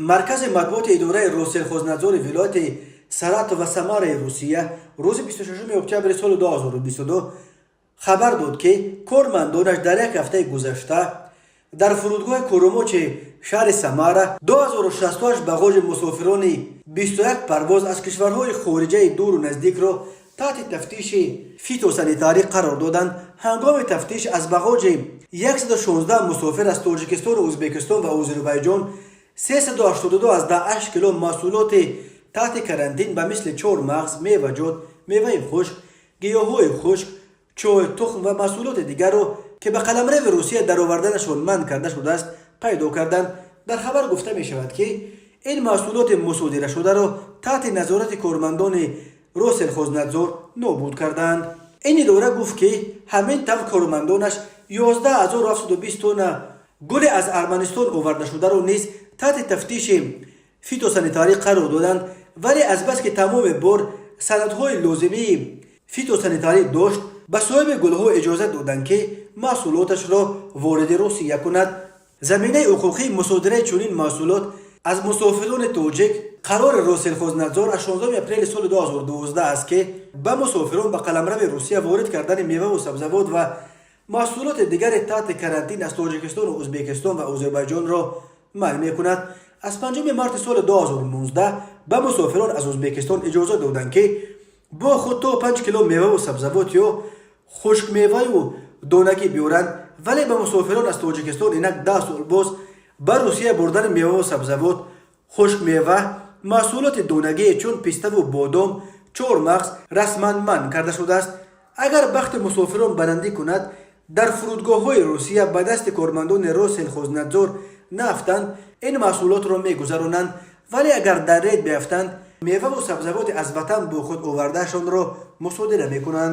Маркази матбуоти идораи Россельхознадзори вилояти Саратов ва Самараи Русия рӯзи 26 октябри соли 2022 хабар дод, ки кормандонаш дар як ҳафтаи гузашта дар фурудгоҳи Курумочи шаҳри Самара 2068 бағоҷи мусофирони 21 парвоз аз кишварҳои хориҷаи дуру наздикро таҳти тафтиши фитосанитарӣ қарор доданд. Ҳангоми тафтиш аз бағоҷи 116 мусофир аз Тоҷикистону Ӯзбекистон ва Озарбойҷон 382,8 кило маҳсулоти таҳти карантин ба мисли чормағз, меваҷот, меваи хушк, гиёҳҳои хушк, чой, тухм ва маҳсулоти дигарро, ки ба қаламрави Русия дароварданашон манъ карда шудааст, пайдо карданд. Дар хабар гуфта мешавад, ки ин маҳсулоти мусодирашударо таҳти назорати кормандони Россельхознадзор нобуд карданд. Ин идора гуфт, ки ҳамин тавр кормандонаш 11 720 тонна гуле аз Арманистон овардашударо низ таҳти тафтиши фитосанитарӣ қарор доданд, вале азбаски тамоми бор санадҳои лозимии фитосанитарӣ дошт, ба соҳиби гулҳо иҷозат доданд, ки маҳсулоташро вориди Русия кунад. Заминаи ҳуқуқии мусодираи чунин маҳсулот аз мусофирони тоҷик қарори Россельхознадзор аз 16 апрели соли 2012 аст, ки ба мусофирон ба қаламрави Русия ворид кардани меваву сабзавот ва маҳсулоти дигари таҳти карантин аз Тоҷикистону Ӯзбекистон ва Озарбойҷонро манъ мекунад. Аз 5 марти соли 2019 ба мусофирон аз Ӯзбекистон иҷозат доданд, ки бо худ то 5 кило меваву сабзавот ё хушкмеваю донагӣ биёранд, вале ба мусофирон аз Тоҷикистон инак 10 сол боз ба Русия бурдани меваву сабзавот, хушкмева, маҳсулоти донагие чун пиставу бодом, чормағз расман манъ карда шудааст. Агар бахти мусофирон баландӣ кунад, дар фурудгоҳҳои Русия ба дасти кормандони Россельхознадзор наафтанд, ин маҳсулотро мегузаронанд, вале агар дар рейд биафтанд, меваву сабзавоти аз ватан бо худ овардаашонро мусодира мекунанд.